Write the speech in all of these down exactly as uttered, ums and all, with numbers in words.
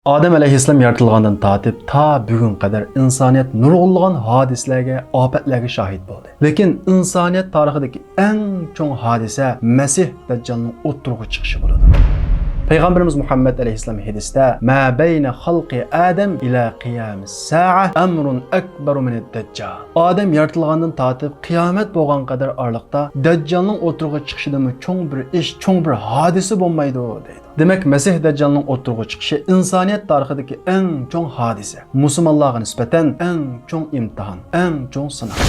ئادەم ئەلەيھىسسالام يارىتىلغاندىن تارتىپ تا بۈگۈنگە قەدەر ئىنسانىيەت نۇرغۇنلىغان ھادىسىلەرگە، ئاپەتلەرگە شاھىت بولدى. لېكىن ئىنسانىيەت تارىخىدىكى ئەڭ چوڭ ھادىسە مەسىھ دەججالنىڭ ئوتتۇرىغا چىقىشى بولىدۇ. پەيغەمبىرىمىز مۇھەممەد ئەلەيھىسسالام ھەدىستە، ما بين خلق آدم إلى قيام الساعة أمر أكبر من الدجال. ئادەم يارىتىلغاندىن تارتىپ قىيامەت بولغان قەدەر ئارىلىقتا دەججالنىڭ ئوتتۇرىغا چىقىشىدىنمۇ چوڭ بىر ئىش، چوڭ بىر ھادىسە بولمايدۇ، دەيدۇ. دېمەك، مەسىھ دەججالنىڭ ئوتتۇرىغا چىقىشى ئىنسانىيەت تارىخىدىكى ئەڭ چوڭ ھادىسە، مۇسۇلمانلارغا نىسبەتەن ئەڭ چوڭ ئىمتىھان، ئەڭ چوڭ سىناق.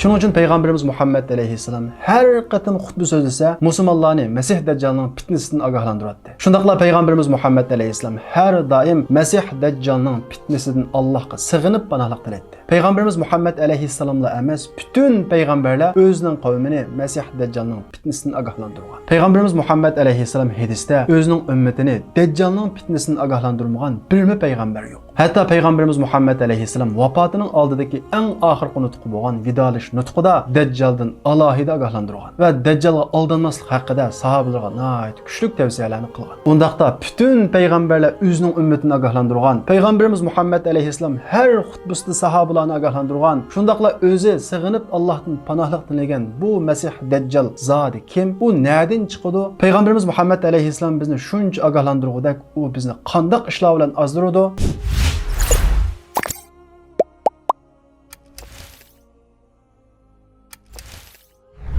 شۇنىڭ ئۈچۈن پەيغەمبىرىمىز مۇھەممەد ئەلەيھىسسالام ھەر قېتىم خۇتبە سۆزلىسە، مۇسۇلمانلارنى مەسىھ دەججالنىڭ پىتنىسىدىن ئاگاھلاندۇراتتى. شۇنداقلا پەيغەمبىرىمىز مۇھەممەد ئەلەيھىسسالام ھەر دائىم مەسىھ دەججالنىڭ پىتنىسىدىن ئاللاھقا سېغىنىپ پاناھلىق تىلەيتتى. پەيغەمبىرىمىز مۇھەممەد ئەلەيھىسسالاملا ئەمەس، پۈتۈن پەيغەمبەرلەر ئۆزىنىڭ قەۋمىنى مەسىھ دەججالنىڭ پىتنىسىدىن ئاگاھلاندۇرغان. پەيغەمبىرىمىز مۇھەممەد ئەلەيھىسسالام ھەدىستە ئۆزىنىڭ ئۈممىتىنى دەججالنىڭ پىتنىسىدىن ئاگاھلاندۇرمىغان بىرمۇ پەيغەمبەر يوق. ھەتتا پەيغەمبىرىمىز مۇھەممەد ئەلەيھىسسالام ۋاپاتىنىڭ ئالدىدىكى ئەڭ ئاخىرقى نۇتقى بولغان ۋىدالىشىش نۇتقىدا دەججالدىن ئالاھىدە ئاگاھلاندۇرغان ۋە دەججالغا ئالدانماسلىق ھەققىدە ساھابىلەرگە ناھايىتى كۈچلۈك تەۋسىيەلەرنى قىلغان. ئۇنداقتا پۈتۈن پەيغەمبەرلەر ئۆزىنىڭ ئۈممىتىنى ئاگاھلاندۇرغان. پەيغەمبىرىمىز مۇھەممەد ئەلەيھىسسالام ھەر خۇتبىسىدە ساھابىلارنى ئاگاھلاندۇرغان. شۇنداقلا ئۆزى سېغىنىپ ئاللاھتىن پاناھلىق تىلىگەن بۇ مەسىھ دەججال زادى كىم؟ ئۇ نەدىن چىقىدۇ؟ پەيغەمبىرىمىز مۇھەممەد ئەلەيھىسسالام بىزنى شۇنچە ئاگاھلاندۇرغۇدەك، ئۇ بىزنى قانداق ئىشلار بىلەن ئازدۇرىدۇ؟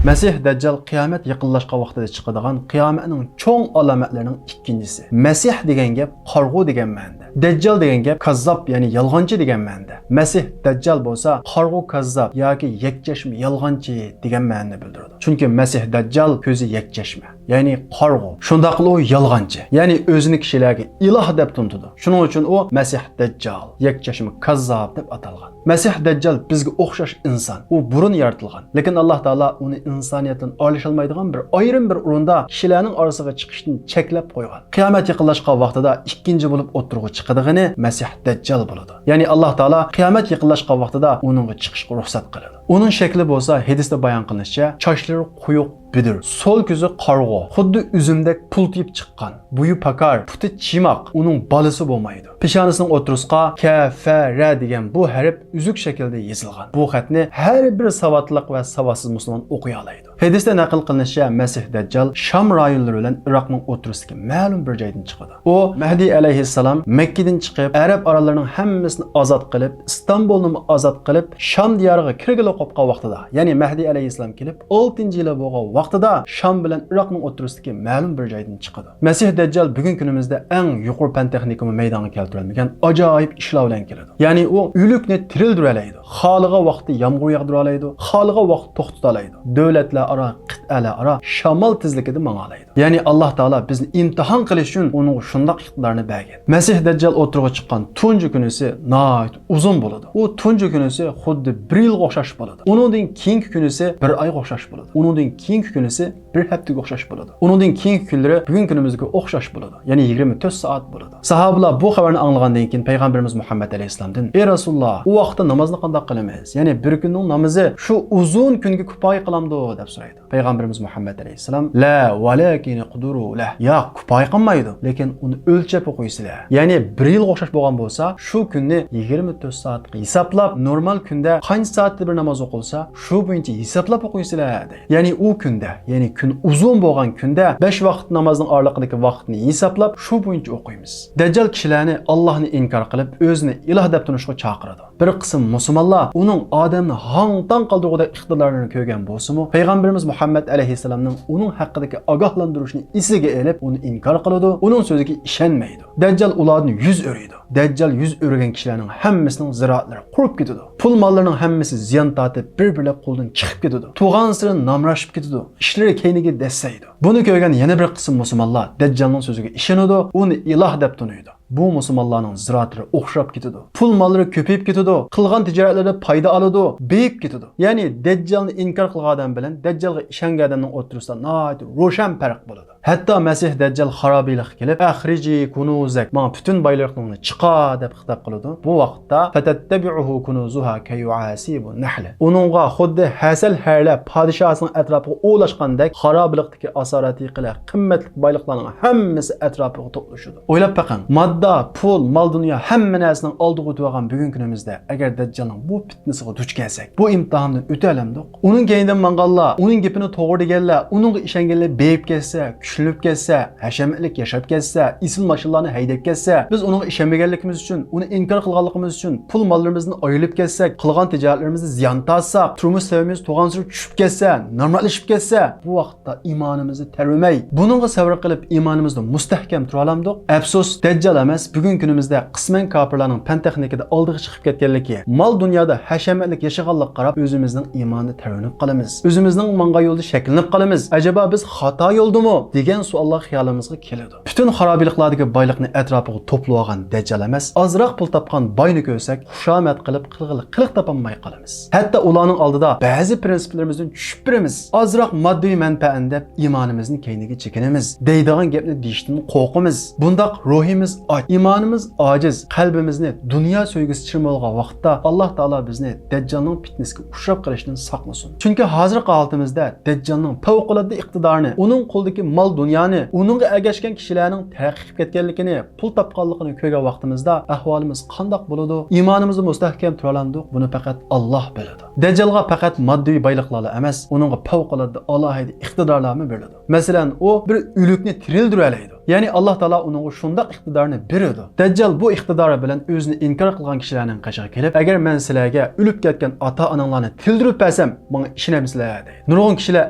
مەسىھ دەججال قىيامەت يېقىنلاشقان ۋاقتىدا چىقىدىغان قىيامەتنىڭ چوڭ ئالامەتلىرىنىڭ ئىككىنچىسى. مەسىھ دېگەن گەپ قارىغۇ دېگەن مەنىدە. دەججال دېگەن گەپ كاززاب، يەنى يالغانچى دېگەن مەنىدە. مەسىھ دەججال بولسا قارىغۇ كاززاب ياكى يەكچەشمە يالغانچى دېگەن مەنىنى بىلدۈرىدۇ. چۈنكى مەسىھ دەججال كۆزى يەكچەشمە، يەنى قارىغۇ. شۇنداقلا ئۇ يالغانچى، يەنى ئۆزىنى كىشىلەرگە ئىلاھ دەپ تونۇتىدۇ. شۇنىڭ ئۈچۈن ئۇ مەسىھ دەججال، يەكچەشمە كاززاب دەپ ئاتالغان. مەسىھ دەججال بىزگە ئوخشاش ئىنسان. ئۇ بۇرۇن يارىتىلغان. لېكىن ئاللاھ تائالا ئۇنى ئىنسانىيەت بىلەن ئارىلىشالمايدىغان بىر ئايرىم بىر ئورۇندا كىشىلەرنىڭ ئارىسىغا چىقىشتىن چەكلەپ قويغان. قىيامەت يېقىنلاشقان ۋاقتىدا ئىككىنچى بولۇپ ئوتتۇرىغا چىقىدىغىنى مەسىھ دەججال بولىدۇ. يەنى ئاللاھ تائالا قىيامەت يېقىنلاشقان ۋاقتىدا ئۇنىڭغا چىقىشقا رۇخسەت قىلىدۇ. ئۇنىڭ شەكلى بولسا ھەدىستە بايان قىلىنىشىچە، چاچلىرى قويۇق بۈدۈر، سول كۆزى قارىغۇ، خۇددى ئۈزۈمدەك پۇلتىيىپ چىققان، بويى پاكار، پۇتى چىماق، ئۇنىڭ بالىسى بولمايدۇ. پېشانىسىنىڭ ئوتتۇرىسىغا كەفەرە دېگەن بۇ ھەرپ ئۈزۈك شەكىلدە يېزىلغان. بۇ خەتنى ھەر بىر ساۋاتلىق ۋە ساۋاتسىز مۇسۇلمان ئوقۇيالايدۇ. ھەدىستە نەقىل قىلىنىشىچە، مەسىھ دەججال شام رايونلىرى بىلەن ئىراقنىڭ ئوتتۇرىسىدىكى مەلۇم بىر جايدىن چىقىدۇ. ئۇ مەھدى ئەلەيھىسسالام مەككىدىن چىقىپ، ئەرەب ئاراللىرىنىڭ ھەممىسىنى ئازاد قىلىپ، ئىستانبۇلنىمۇ ئازاد قىلىپ، شام دىيارىغا كىرگىلى قوپقان ۋاقتىدا، يەنى مەھدى ئەلەيھىسسالام كېلىپ ئالتىنچى يىلى بولغان ۋاقتىدا شام بىلەن ئىراقنىڭ ئوتتۇرىسىدىكى مەلۇم بىر جايدىن چىقىدۇ. مەسىھ دەججال بۈگۈنكى كۈنىمىزدە ئەڭ يۇقىرى پەن تېخنىكىمۇ مەيدانغا كەلتۈرەلمىگەن ئاجايىپ ئىشلار بىلەن كېلىدۇ. يەنى ئۇ ئۆلۈكنى تىرىلدۈرەلەيدۇ. خالىغان ۋاقتى يامغۇر ياغدۇرالايدۇ، خالىغان ۋاقىت توختىتالايدۇ. دۆلەتلەر ئارا، قىتئەلەر ئارا شامال تېزلىكىدە ماڭالايدۇ. يەنى ئاللاھ تائالا بىزنى ئىمتىھان قىلىش ئۈچۈن ئۇنىڭغا شۇنداق ئىقتىدارنى بەرگەن. مەسىھ دەججال ئوتتۇرىغا چىققان تۇنجى كۈنىسى ناھايىتى ئۇزۇن بولىدۇ. ئۇ تۇنجى كۈنىسى خۇددى بىر يىلغا ئوخشاش بولىدۇ. ئۇنىڭدىن كېيىنكى كۈنىسى بىر ئايغا ئوخشاش بولىدۇ. ئۇنىڭدىن كېيىنكى كۈنىسى بىر ھەپتىگە ئوخشاش بولىدۇ. ئۇنىڭدىن كېيىنكى كۈنلىرى بۈگۈنكى كۈنىمىزگە ئوخشاش بولىدۇ. يەنى يىگىرمە تۆت سائەت بولىدۇ. ساھابىلار بۇ خەۋەرنى ئاڭلىغاندىن كېيىن پەيغەمبىرىمىز مۇھەممەد ئەلەيھىسسالامدىن، ئەي رەسۇلاللاھ، ئۇ ۋاقىتتا نامازنى قانداق قىلىمىز؟ يەنى بىر كۈننىڭ نامىزى شۇ ئۇزۇن كۈنگە كۇپايە قىلامدۇ؟ دەپ سورايدۇ. پەيغەمبىرىمىز مۇھەممەد ئەلەيھىسسالام، لا ۋەلەكىن ئۇقدۇرۇ لەھ. ياق، كۇپايە قىلمايدۇ. لېكىن ئۇنى ئۆلچەپ ئوقۇيسىلەر. يەنى بىر يىلغا ئوخشاش بولغان بولسا، شۇ كۈننى يىگىرمە تۆت سائەتكە ھېسابلاپ، نورمال كۈندە قانچە سائەتتە بىر ناماز ئوقۇلسا، شۇ بويىچە ھېسابلاپ ئوقۇيسىلەر، دەيدۇ. يەنى ئۇ كۈندە، يەنى كۈن ئۇزۇن بولغان كۈندە بەش ۋاقىت نامازنىڭ ئارىلىقىدىكى ۋاقىتنى ھېسابلاپ، شۇ بويىچە ئوقۇيمىز. دەججال كىشىلەرنى ئاللاھنى ئىنكار قىلىپ، ئۆزىنى ئىلاھ دەپ تونۇشقا چاقىرىدۇ. بىر قىسىم مۇسۇلمانلار ئۇنىڭ ئادەمنى ھاڭ-تاڭ قالدۇرغۇدەك ئىقتىدارلىرىنى كۆرگەن بولسىمۇ، پەيغەمبىرىمىز مۇھەممەد ئەلەيھىسسالامنىڭ ئۇنىڭ ھەققىدىكى ئاگاھلاندۇرۇشىنى ئېسىگە ئېلىپ، ئۇنى ئىنكار قىلىدۇ، ئۇنىڭ سۆزىگە ئىشەنمەيدۇ. دەججال ئۇلاردىن يۈز ئۆرۈيدۇ. دەججال يۈز ئۆرۈگەن كىشىلەرنىڭ ھەممىسىنىڭ زىرائەتلىرى قۇرۇپ كېتىدۇ. پۇل ماللىرىنىڭ ھەممىسى زىيان تارتىپ، بىر-بىرلەپ قولدىن چىقىپ كېتىدۇ. تۇغانسېرى نامراشىپ كېتىدۇ. ئىشلىرى كەينىگە دەسسەيدۇ. بۇنى كۆرگەن يەنە بىر قىسىم مۇسۇلمانلار دەججالنىڭ سۆزىگە ئىشىنىدۇ، ئۇنى ئىلاھ دەپ تونۇيدۇ. بۇ مۇسۇلمانلارنىڭ زىرائەتلىرى ئوخشاپ كېتىدۇ. پۇل ماللىرى كۆپىيىپ كېتىدۇ. قىلغان تىجارەتلىرىدە پايدا ئالىدۇ، بېيىپ كېتىدۇ. يەنى دەججالنى ئىنكار قىلغان ئادەم بىلەن دەججالغا ئىشەنگەن ئادەمنىڭ ئوتتۇرىسىدا ناھايىتى روشەن پەرق بولىدۇ. ھەتتا مەسىھ دەججال خارابىلىققا كېلىپ، «ئەخرىجى كۇنۇزەك، ماڭا پۈتۈن بايلىقىڭنى چىقار» دەپ خىتاب قىلىدۇ. بۇ ۋاقىتتا، «فتتبعه كنوزها كيعاسيب النحل». ئۇنىڭغا خۇددى ھەسەل ھەرلەپ پادىشاھىنىڭ ئەتراپىغا ئۇۋىلاشقاندەك، خارابىلىقتىكى ئاسارەتىقىلەر، قىممەتلىك بايلىقلارنىڭ ھەممىسى ئەتراپىغا توپلىشىدۇ. ئويلاپ بېقىڭ، ماددا، پۇل، مال-دۇنيا، ھەممە نەرسىنىڭ ئالدىغا ئۆتۈۋالغان بۈگۈنكى كۈنىمىزدە، ئەگەر دەججالنىڭ بۇ پىتنىسىغا دۇچ كەلسەك، بۇ ئىمتىھاندىن ئۆتەلەمدۇق؟ ئۇنىڭ كەينىدىن ماڭغانلار، ئۇنىڭ گېپىنى توغرا دېگەنلەر، ئۇنىڭغا ئىشەنگەنلەر بېيىپ كەتسە، كۈچلىنىپ كەتسە، ھەشەمەتلىك ياشاپ كەتسە، ئېسىل ماشىنىلارنى ھەيدەپ كەتسە، بىز ئۇنىڭغا ئىشەنمىگەنلىكىمىز ئۈچۈن، ئۇنى ئىنكار قىلغانلىقىمىز ئۈچۈن، پۇل-ماللىرىمىزدىن ئايرىلىپ كەتسەك، قىلغان تىجارەتلىرىمىزدە زىيان تارتساق، تۇرمۇش سەۋىيىمىز توغانسىرى چۈشۈپ كەتسە، نامراتلىشىپ كەتسە، بۇ ۋاقىتتا ئىمانىمىزنى تەۋرىمەي، بۇنىڭغا سەۋر قىلىپ ئىمانىمىزنى مۇستەھكەم تۇرالامدۇق؟ ئەپسۇس، دەججال ئەمەس، بۈگۈنكى كۈنىمىزدە قىسمەن كاپىرلارنىڭ پەن-تېخنىكىدا ئالدىغا چىقىپ كەتكەنلىكى، مال-دۇنيادا ھەشەمەتلىك ياشىغانلىققا قاراپ ئۆزىمىزنىڭ ئىمانىدا تەۋرىنىپ قالىمىز. ئۆزىمىزنىڭ ماڭغان يولىدا شەكلىنىپ قالىمىز. ئەجەبا بىز خاتا يولدىمۇ؟ دېگەن سوئاللار خىيالىمىزغا كېلىدۇ. پۈتۈن خارابىلىقلاردىكى بايلىقنى ئەتراپىغا توپلىۋالغان دەججال ئەمەس، ئازراق پۇل تاپقان باينى كۆرسەك، خۇشامەت قىلىپ قىلغىلى قىلىق تاپالماي قالىمىز. ھەتتا ئۇلارنىڭ ئالدىدا بەزى پىرىنسىپلىرىمىزدىن چۈشۈپ بېرىمىز. ئازراق ماددىي مەنپەئەتنى دەپ ئىمانىمىزنى كەينىگە چېكىنىمىز. دەيدىغان گەپنى دېيىشتىن قورقىمىز. بۇنداق روھىمىز ئاچ، ئىمانىمىز ئاجىز، قەلبىمىزنى دۇنيا سۆيگۈسى چىرمىۋالغان ۋاقىتتا، ئاللاھ تائالا بىزنى دەججالنىڭ پىتنىسىگە ئۇچراپ قېلىشتىن ساقلىسۇن. چۈنكى ھازىرقى ھالىتىمىزدە دەججالنىڭ پەۋقۇلئاددە ئىقتىدارىنى، ئۇنىڭ قولىدىكى مال-دۇنيانى، ئۇنىڭغا ئەگەشكەن كىشىلەرنىڭ تەرەققىي قىلىپ كەتكەنلىكىنى، پۇل تاپقانلىقىنى كۆرگەن ۋاقتىمىزدا ئەھۋالىمىز قانداق بولىدۇ؟ ئىمانىمىزدا مۇستەھكەم تۇرالامدۇق؟ بۇنى پەقەت ئاللاھ بىلىدۇ. دەججالغا پەقەت ماددىي بايلىقلارلا ئەمەس، ئۇنىڭغا پەۋقۇلئاددە ئالاھىدە ئىقتىدارلارمۇ بېرىلىدۇ. مەسىلەن، ئۇ بىر ئۆلۈكنى تىرىلدۈرەلەيدۇ. يەنى ئاللاھ تائالا ئۇنىڭغا شۇنداق ئىقتىدارنى بېرىدۇ. دەججال بۇ ئىقتىدارى بىلەن ئۆزىنى ئىنكار قىلغان كىشىلەرنىڭ قېشىغا كېلىپ، «ئەگەر مەن سىلەرگە ئۆلۈپ كەتكەن ئاتا-ئاناڭلارنى تىرىلدۈرۈپ بەرسەم، ماڭا ئىشىنەمسىلەر؟» دەيدۇ. نۇرغۇن كىشىلەر،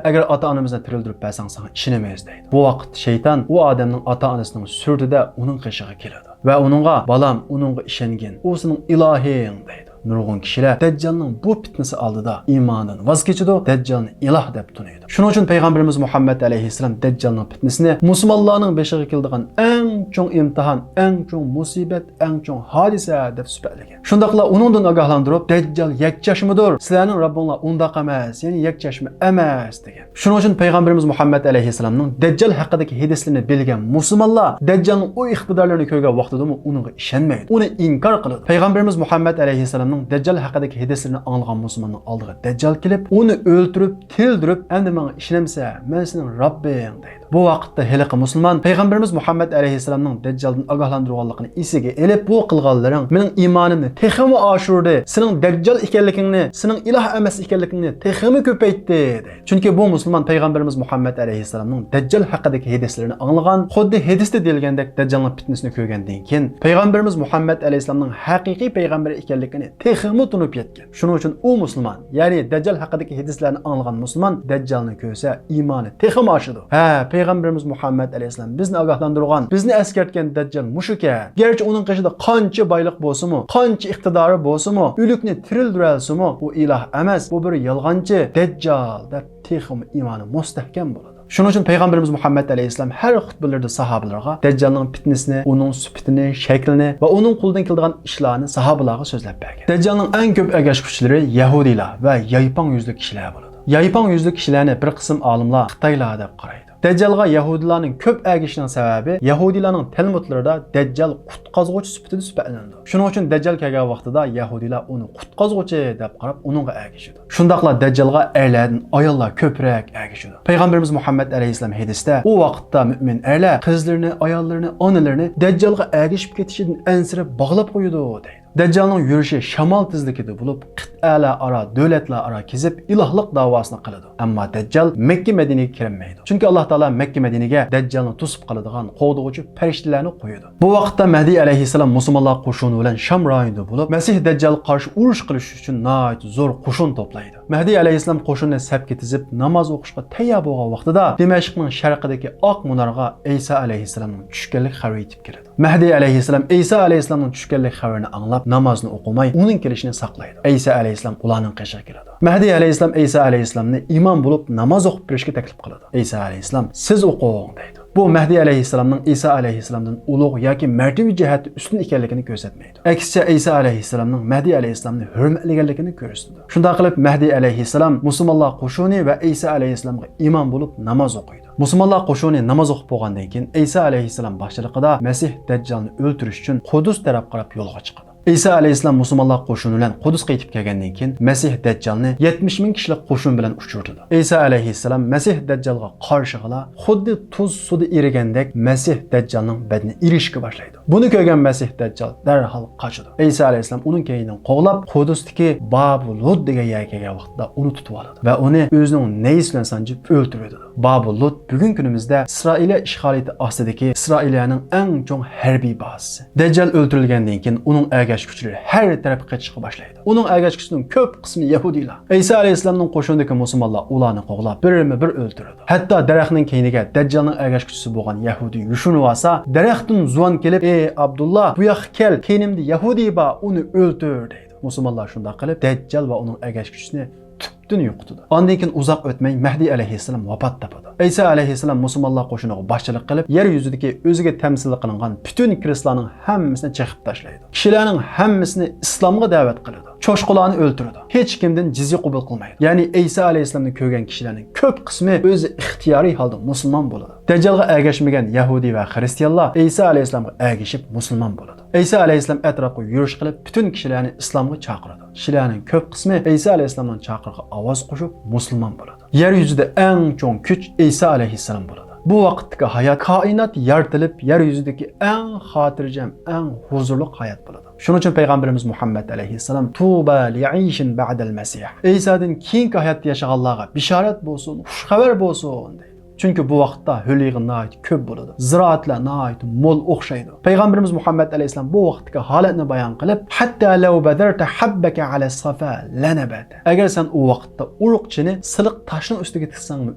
«ئەگەر ئاتا-ئانىمىزنى تىرىلدۈرۈپ بەرسەڭ، ساڭا ئىشىنىمىز» دەيدۇ. بۇ ۋاقىتتا شەيتان ئۇ ئادەمنىڭ ئاتا-ئانىسىنىڭ سۈرىتىدە ئۇنىڭ قېشىغا كېلىدۇ ۋە ئۇنىڭغا، «بالام، ئۇنىڭغا ئىشەنگىن، ئۇ سېنىڭ ئىلاھىڭ» دەيدۇ. نۇرغۇن كىشىلەر دەججالنىڭ بۇ پىتنىسى ئالدىدا ئىمانىدىن ۋاز كېچىدۇ، دەججالنى ئىلاھ دەپ تونۇيدۇ. شۇنىڭ ئۈچۈن پەيغەمبىرىمىز مۇھەممەد ئەلەيھىسسالام دەججالنىڭ پىتنىسىنى مۇسۇلمانلارنىڭ بېشىغا كېلىدىغان ئەڭ چوڭ ئىمتىھان، ئەڭ چوڭ مۇسىبەت، ئەڭ چوڭ ھادىسە دەپ سۈپەتلىگەن. شۇنداقلا ئۇنىڭدىن ئاگاھلاندۇرۇپ، «دەججال يەكچەشمىدۇر، سىلەرنىڭ رەببىڭلار ئۇنداق ئەمەس، يەنى يەكچەشمە ئەمەس» دېگەن. شۇنىڭ ئۈچۈن پەيغەمبىرىمىز مۇھەممەد ئەلەيھىسسالامنىڭ دەججال ھەققىدىكى ھەدىسلىرىنى بىلگەن مۇسۇلمانلار دەججالنىڭ ئۇ ئىقتىدارلىرىنى كۆرگەن ۋاقتىدىمۇ ئۇنىڭغا ئىشەنمەيدۇ، ئۇنى ئىنكار قىلىدۇ. پەيغەمبىرىمىز مۇھەممەد ئەلەيھىسسالامنىڭ دەججال ھەققىدىكى ھەدىسلىرىنى ئاڭلىغان مۇسۇلماننىڭ ئالدىغا دەججال كېلىپ، ئۇنى ئۆلتۈرۈپ، تىرىلدۈرۈپ، «ئەمدى ماڭا ئىشىنەمسەن؟ مەن سېنىڭ رەببىڭ» دەيدۇ. بۇ ۋاقىتتا ھېلىقى مۇسۇلمان پەيغەمبىرىمىز مۇھەممەد ئەلەيھىسسالامنىڭ دەججالدىن ئاگاھلاندۇرغانلىقىنى ئېسىگە ئېلىپ، «بۇ قىلغانلىرىڭ مېنىڭ ئىمانىمنى تېخىمۇ ئاشۇردى، سېنىڭ دەججال ئىكەنلىكىڭنى، سېنىڭ ئىلاھ ئەمەس ئىكەنلىكىڭنى تېخىمۇ كۆپەيتتى» دەيدۇ. چۈنكى بۇ مۇسۇلمان پەيغەمبىرىمىز مۇھەممەد ئەلەيھىسسالامنىڭ دەججال ھەققىدىكى ھەدىسلىرىنى ئاڭلىغان، خۇددى ھەدىستە دېيىلگەندەك دەججالنىڭ پىتنىسىنى كۆرگەندىن كېيىن، پەيغەمبىرىمىز مۇھەممەد ئەلەيھىسسالامنىڭ ھەقىقىي پەيغەمبەر ئىكەنلىكىنى تېخىمۇ تونۇپ يەتكەن. شۇنىڭ ئۈچۈن ئۇ مۇسۇلمان، يەنى دەججال ھەققىدىكى ھەدىسلەرنى ئاڭلىغان مۇسۇلمان دەججالنى كۆرسە، ئىمانى تېخىمۇ ئاشىدۇ. ھە، پەيغەمبىرىمىز مۇھەممەد ئەلەيھىسسالام بىزنى ئاگاھلاندۇرغان، بىزنى ئەسكەرتكەن دەججال مۇشۇكەن. گەرچە ئۇنىڭ قېشىدا قانچە بايلىق بولسىمۇ، قانچە ئىقتىدارى بولسىمۇ، ئۆلۈكنى تىرىلدۈرەلسىمۇ، ئۇ ئىلاھ ئەمەس، ئۇ بىر يالغانچى، دەججال دەپ تېخىمۇ ئىمانى مۇستەھكەم بولىدۇ. شۇنىڭ ئۈچۈن پەيغەمبىرىمىز مۇھەممەد ئەلەيھىسسالام ھەر خۇتبىلىرىدە ساھابىلىرىغا دەججالنىڭ پىتنىسىنى، ئۇنىڭ سۈپىتىنى، شەكلىنى ۋە ئۇنىڭ قولىدىن كېلىدىغان ئىشلارنى ساھابىلارغا سۆزلەپ بەرگەن. دەججالنىڭ ئەڭ كۆپ ئەگەشكۈچىلىرى يەھۇدىيلار ۋە يايپاڭ يۈزلۈك كىشىلەر بولىدۇ. يايپاڭ يۈزلۈك كىشىلەرنى بىر قىسىم ئالىملار خىتايلار دەپ قارايدۇ. دەججالغا يەھۇدىيلارنىڭ كۆپ ئەگىشىشىنىڭ سەۋەبى، يەھۇدىيلارنىڭ تەلمۇتلىرىدا دەججال قۇتقازغۇچى سۈپىتىدە سۈپەتلىنىدۇ. شۇنىڭ ئۈچۈن دەججال كەلگەن ۋاقتىدا يەھۇدىيلار ئۇنى قۇتقازغۇچى دەپ قاراپ، ئۇنىڭغا ئەگىشىدۇ. شۇنداقلا دەججالغا ئەرلەردىن ئاياللار كۆپرەك ئەگىشىدۇ. پەيغەمبىرىمىز مۇھەممەد ئەلەيھىسسالام ھەدىستە، ئۇ ۋاقىتتا مۆمىن ئەرلەر قىزلىرىنى، ئاياللىرىنى، ئانىلىرىنى دەججالغا ئەگىشىپ كېتىشىدىن ئەنسىرەپ باغلاپ قويىدۇ، دەيدۇ. دەججالنىڭ يۈرۈشى شامال تېزلىكىدە بولۇپ، قىتئەلەر ئارا، دۆلەتلەر ئارا كېزىپ، ئىلاھلىق داۋاسىنى قىلىدۇ. ئەمما دەججال مەككە مەدىنىگە كىرەلمەيدۇ. چۈنكى ئاللاھ تائالا مەككە مەدىنىگە دەججالنى توسۇپ قالىدىغان قوغدىغۇچى پەرىشتىلەرنى قويىدۇ. بۇ ۋاقىتتا مەھدى ئەلەيھىسسالام مۇسۇلمانلار قوشۇنى بىلەن شام رايونىدا بولۇپ، مەسىھ دەججالغا قارشى ئۇرۇش قىلىش ئۈچۈن ناھايىتى زور قوشۇن توپلايدۇ. مەھدى ئەلەيھىسسالام قوشۇنىنى سەپكە تىزىپ، ناماز ئوقۇشقا تەييار بولغان ۋاقتىدا، دىمەشقنىڭ شەرقىدىكى ئاق مۇنارغا ئەيسا ئەلەيھىسسالامنىڭ چۈشكەنلىك خەۋىرى يېتىپ كېلىدۇ. مەھدى ئەلەيھىسسالام ئەيسا ئەلەيھىسسالامنىڭ چۈشكەنلىك خەۋىرىنى ئاڭلاپ، نامازنى ئوقۇماي، ئۇنىڭ كېلىشىنى ساقلايدۇ. ئەيسا ئەلەيھىسسالام ئۇلارنىڭ قېشىغا كېلىدۇ. مەھدى ئەلەيھىسسالام ئەيسا ئەلەيھىسسالامنى ئىمام بولۇپ ناماز ئوقۇپ بېرىشكە تەكلىپ قىلىدۇ. ئەيسا ئەلەيھىسسالام، «سىز ئوقۇڭ» دەيدۇ. بۇ مەھدى ئەلەيھىسسالامنىڭ ئىسا ئەلەيھىسسالامدىن ئۇلۇغ ياكى مەرتىۋە جەھەتتە ئۈستۈن ئىكەنلىكىنى كۆرسەتمەيدۇ. ئەكسىچە، ئىسا ئەلەيھىسسالامنىڭ مەھدى ئەلەيھىسسالامنى ھۆرمەتلىگەنلىكىنى كۆرسىتىدۇ. شۇنداق قىلىپ، مەھدى ئەلەيھىسسالام مۇسۇلمانلار قوشۇنى ۋە ئىسا ئەلەيھىسسالامغا ئىمام بولۇپ ناماز ئوقۇيدۇ. مۇسۇلمانلار قوشۇنى ناماز ئوقۇپ بولغاندىن كېيىن، ئىسا ئەلەيھىسسالام باشچىلىقىدا مەسىھ دەججالنى ئۆلتۈرۈش ئۈچۈن قۇدۇس تەرەپ قاراپ يولغا چىقىدۇ. ئىسا ئەلەيھىسسالام مۇسۇلمانلار قوشۇنى بىلەن قۇدۇس قېيتىپ كەلگەندىن كېيىن، مەسىھ دەججالنى يەتمىش مىڭ كىشىلىك قوشۇن بىلەن ئۇچرىتىدۇ. ئىسا ئەلەيھىسسالام مەسىھ دەججالغا قارشىغىلا خۇددى تۇز سۇدا ئېرىگەندەك مەسىھ دەججالنىڭ بەدىنى ئېرىشكە باشلايدۇ. بۇنى كۆرگەن مەسىھ دەججال دەرھال قاچىدۇ. ئىسا ئەلەيھىسسالام ئۇنىڭ كەينىدىن قوغلاپ، قۇدۇستىكى بابۇ لۇد دېگەن يەرگە كەلگەن ۋاقتىدا ئۇنى تۇتۇۋالىدۇ ۋە ئۇنى ئۆزىنىڭ نەيزىسى بىلەن سانجىپ ئۆلتۈرۈۋېتىدۇ. بابۇ لۇد بۈگۈنكى كۈنىمىزدە ئىسرائىلىيە ئىشغالىيىتى ئاستىدىكى ئىسرائىلىيەنىڭ ئەڭ چوڭ ھەربىي بازىسى. دەججال ئۆلتۈرۈلگەندىن كېيىن ئۇنىڭ ئەگەشكۈچىلىرى ھەر تەرەپكە قېچىشقا باشلايدۇ. ئۇنىڭ ئەگەشكۈچىسىنىڭ كۆپ قىسمى يەھۇدىيلار. ئەيسا ئەلەيھىسسالامنىڭ قوشۇنىدىكى مۇسۇلمانلار ئۇلارنى قوغلاپ، بىرمۇ بىر ئۆلتۈرىدۇ. ھەتتا دەرەخنىڭ كەينىگە دەججالنىڭ ئەگەشكۈچىسى بولغان يەھۇدىي يوشۇنۇۋالسا، دەرەختىن زۇۋان كېلىپ، «ئەي ئابدۇللا، بۇ ياققا كەل، كەينىمدە يەھۇدىي بار، ئۇنى ئۆلتۈر» دەيدۇ. مۇسۇلمانلار شۇنداق قىلىپ، دەججال ۋە ئۇنىڭ ئەگەشكۈچىسىنى تۈپتىن يوقىتىدۇ. ئاندىن كېيىن ئۇزاق ئۆتمەي مەھدى ئەلەيھىسسالام ۋاپات تاپىدۇ. ئەيسا ئەلەيھىسسالام مۇسۇلمانلار قوشۇنىغا باشچىلىق قىلىپ، يەر يۈزىدىكى ئۆزىگە تەمسىل قىلىنغان پۈتۈن كىرىستلارنىڭ ھەممىسىنى چېقىپ تاشلايدۇ. كىشىلەرنىڭ ھەممىسىنى ئىسلامغا دەۋەت قىلىدۇ. چوشقىلارنى ئۆلتۈرىدۇ. ھېچ كىمدىن جىزيە قوبۇل قىلمايدۇ. يەنى ئەيسا ئەلەيھىسسالامنى كۆرگەن كىشىلەرنىڭ كۆپ قىسمى ئۆزى ئىختىيارىي ھالدا مۇسۇلمان بولىدۇ. دەججالغا ئەگەشمىگەن يەھۇدىي ۋە خىرىستىيانلار ئەيسا ئەلەيھىسسالامغا ئەگىشىپ مۇسۇلمان بولىدۇ. ئەيسا ئەلەيھىسسالام ئەتراپقا يۈرۈش قىلىپ، پۈتۈن كىشىلەرنى ئىسلامغا چاقىرىدۇ. كىشىلەرنىڭ كۆپ قىسمى ئەيسا ئەلەيھىسسالامنىڭ چاقىرىقىغا ئاۋاز قوشۇپ مۇسۇلمان بولىدۇ. يەر يۈزىدە ئەڭ چوڭ كۈچ ئەيسا ئەلەيھىسسالام بولىدۇ. بۇ ۋاقىتتىكى ھايات، كائىنات يارىتىلىپ، يەر يۈزىدىكى ئەڭ خاتىرجەم، ئەڭ ھۇزۇرلۇق ھايات بولىدۇ. شۇنىڭ ئۈچۈن پەيغەمبىرىمىز مۇھەممەد ئەلەيھىسسالام، «توبا لىئىشىن بەئدەل مەسىھ، ئەيسادىن كېيىنكى ھاياتتا ياشىغانلارغا بىشارەت بولسۇن، خۇش خەۋەر بولسۇن» دەيدۇ. چۈنكى بۇ ۋاقىتتا ھۆل يېغىن ناھايىتى كۆپ بولىدۇ. زىرائەتلەر ناھايىتى مول ئوخشايدۇ. پەيغەمبىرىمىز مۇھەممەد ئەلەيھىسسالام بۇ ۋاقىتتىكى ھالەتنى بايان قىلىپ، «حتى لو بذرت حبك على الصفا لنبت». ئەگەر سەن ئۇ ۋاقىتتا ئۇرۇق چىنى سىلىق تاشنىڭ ئۈستىگە تىكسەڭمۇ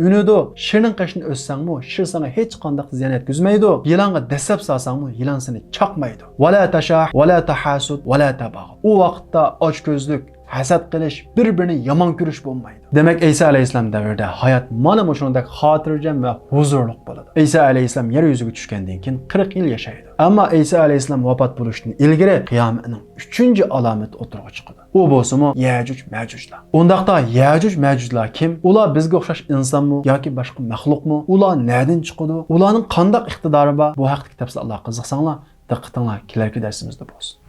ئۈنىدۇ، شىرنىڭ قېشىنى ئۆسسەڭمۇ، شىر ساڭا ھېچقانداق زىيان يەتكۈزمەيدۇ، يىلانغا دەسسەپ سالساڭمۇ، يىلان سېنى چاقمايدۇ. ولا تشاح ولا تحاسد ولا تباغض. ئۇ ۋاقىتتا ئاچكۆزلۈك، ھەسەت قىلىش، بىر-بىرىنى يامان كۆرۈش بولمايدۇ. دېمەك، ئەيسا ئەلەيھىسسالام دەۋرىدە ھايات مانا مۇشۇنىڭدەك خاتىرجەم ۋە ھۇزۇرلۇق بولىدۇ. ئەيسا ئەلەيھىسسالام يەر يۈزىگە چۈشكەندىن كېيىن قىرىق يىل ياشايدۇ. ئەمما ئەيسا ئەلەيھىسسالام ۋاپات بولۇشتىن ئىلگىرى قىيامەتنىڭ ئۈچىنچى ئالامىتى ئوتتۇرىغا چىقىدۇ. ئۇ بولسىمۇ يەجۇج مەجۇجلار. ئۇنداقتا يەجۇج مەجۇجلار كىم؟ ئۇلار بىزگە ئوخشاش ئىنسانمۇ ياكى باشقا مەخلۇقمۇ؟ ئۇلار نەدىن چىقىدۇ؟ ئۇلارنىڭ قانداق ئىقتىدارى بار؟ بۇ ھەقتىكى تەپسىلاتلارغا قىزىقساڭلار، دىققىتىڭلار كېلەركى دەرسىمىزدە بولسۇن.